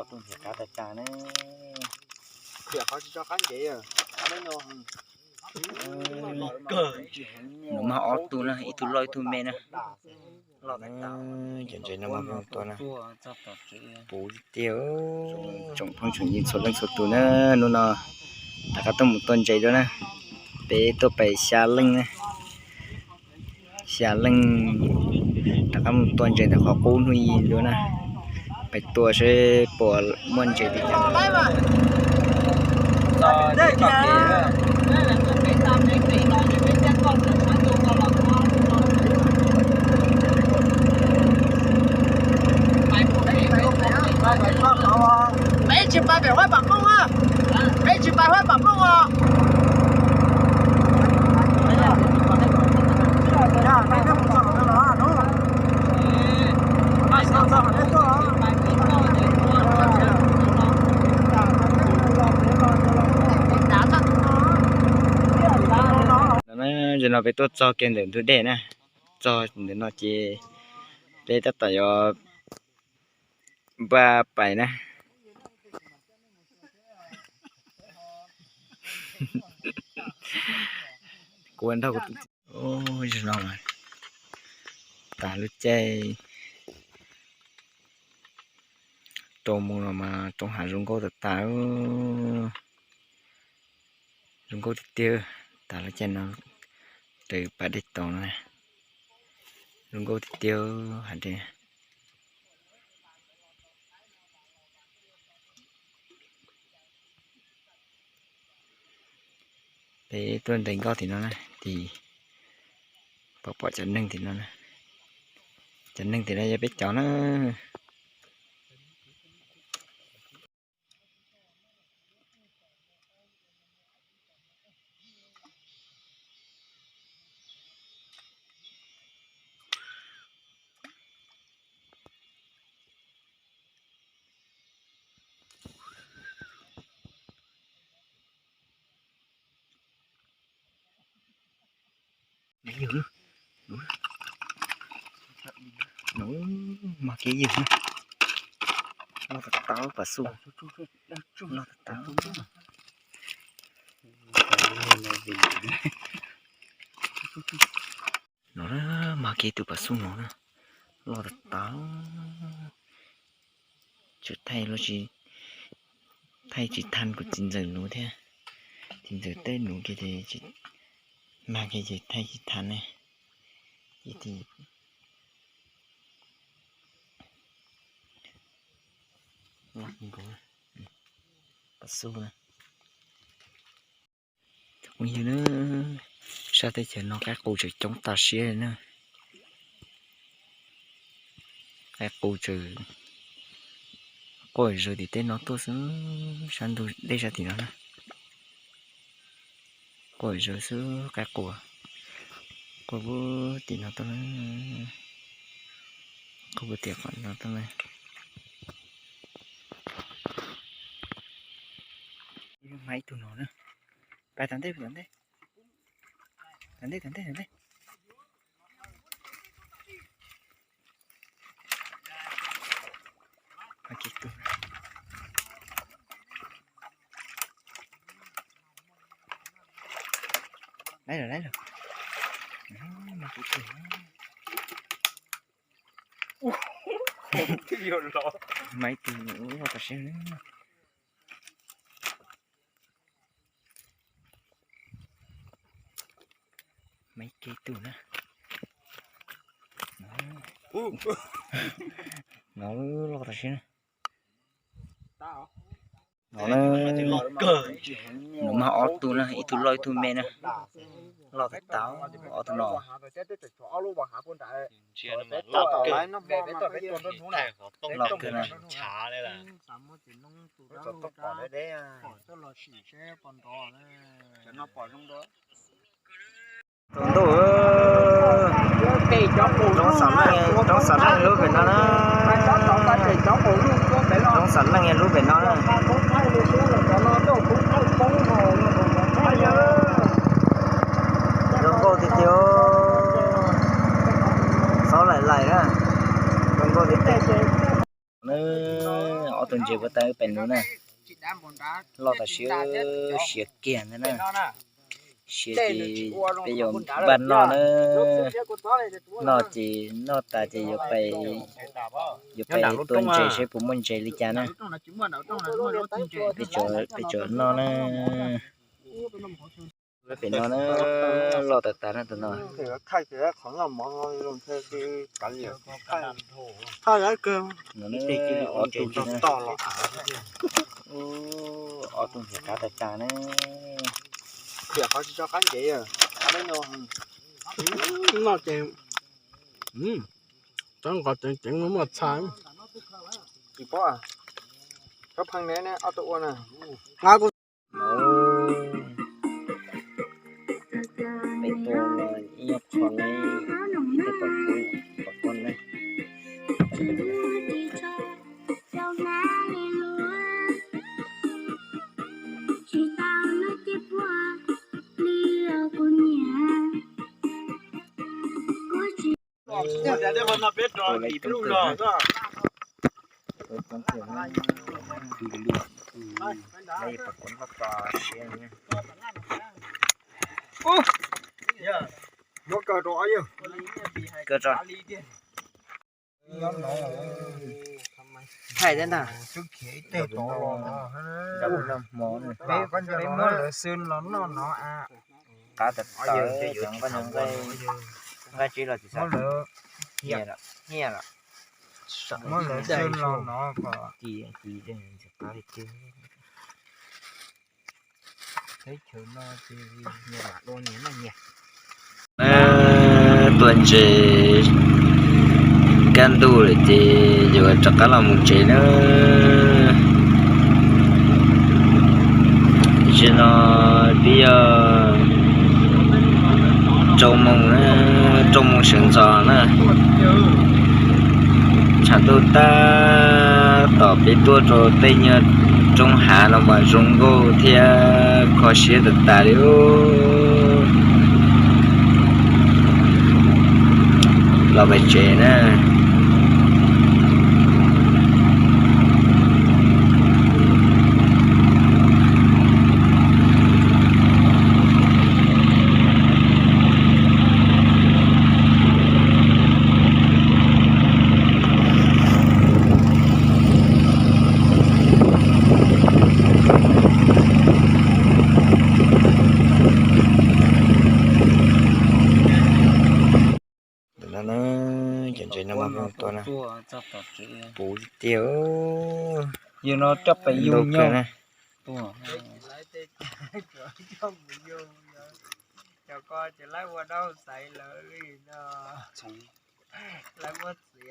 Nws muaj ob tug na, ib tug loj ib tug me na. Cov ntses no mas tua na, puv tiag. Tsoom phooj tsoom ywg txhua leej txhua tus na, hnub no rov qab tuaj mus tua ntses dua na. Peb tuaj pais xya leej na, xya leej rov qab mus tua ntses ntawm qhov qub hnub ib dua na. Pais tua seb puas muaj ntses li cas. Peb tsis pais pem huab pam mooj, peb tsis pais huab pam mooj os. Zaum no peb tuaj txog kiag ntawm ntug dej na, txog ntawm no ces peb tab tom yuav npaj pais na. Kuv ua nrog kuv tus txiv. Zaum no tas lub caij rau mus los mas roob hav zoo nkauj tas tas, zoo nkauj tiag tiag. Tas lub caij no raws pas dej tau no, zoo nkauj tiag tiag hav dej. Peb tuaj nres nkoj tim no na, tim pom pom cov neeg tim no na. Cov neeg tim no yog peb cov na. Yawg, no mas kev yawg, loj tas tas pas xub, loj tas tas. No mas kev tus pas xub no na, loj tas tas. Tseem thaij los tsis, thaij tsis thaij kuv txiv ntxawm nuv thiab. Txiv ntxawm teb nuv kiag ces tsis mag kiag ces thaij tsis thaij ne. Ces nkaus pas xub na. Ua yog na, sab teb chaws no qaib qus tseem coob tas siab li na. Qaib qus tseem quaj zaws tim teb no tuaj xwb, sab ntug dej sab tim no na. Quaj zaws xwb qaib qus, quaj puag tim no tuaj na, quaj puag tim qhov no tuaj na. Ib lub mas ib tug no na. Pais tom ntej, tom ntej, tom ntej, tom ntej, tom ntej. Laib lawm, laib lawm. Mas ib tug loj tas siab na. Mas ib tug na. No loj tas siab na. No na, no mas ob tug na, ib tug loj ib tug me na. Loj tas tas ob tug no. Loj kawg na. Tsaus ntuj, roob Xam Leej, roob Xam Leej lub pem no na. Roob Xam Leej lub pem no na. Zoo nkauj tiag tiag, xob laim laim na. Zoo nkauj tiag tiag. Ob tug ntses puag ta wb pem nuav na, loj tas siab, siav kiag ntag na. Siav ces peb yuav npaj noj na. Noj ces noj tas ces yuav pais, yuav pais tua ntses seb puas muaj ntses li cas na. Peb tsuas noj na. Pem no na, loj tas tas na tus no. Ob tug ntses qab tas tas na. Noj ces txhob nqos ceev ceev muaj txha. Tsis paub, txhob pheej ne, ob tug ua na. Peb tua ib nyuag qho ne, ib tug pom koob, pom koob ne. Thaij thiab ntag. Peb muab lawv xwb los noj no a. Qab tas tas, nqaij tsib los tsis, muab lawv xwb los no kom ci ci. Tua ntses kaj ntug lawm ces yuav rov qab los mus tsev na. Tam sim no twb yog rau moos na, rau moos sawv ntxov na. Tshav ntuj tab tom pib tuaj rau tej nyuag roob hav no mas zoo nkauj thiab kho siab tas tas li. Los pem tsev na. Ntawm no na, cov ntses no mas tua na, puv tiag. Yog no coj pem yus nyob na.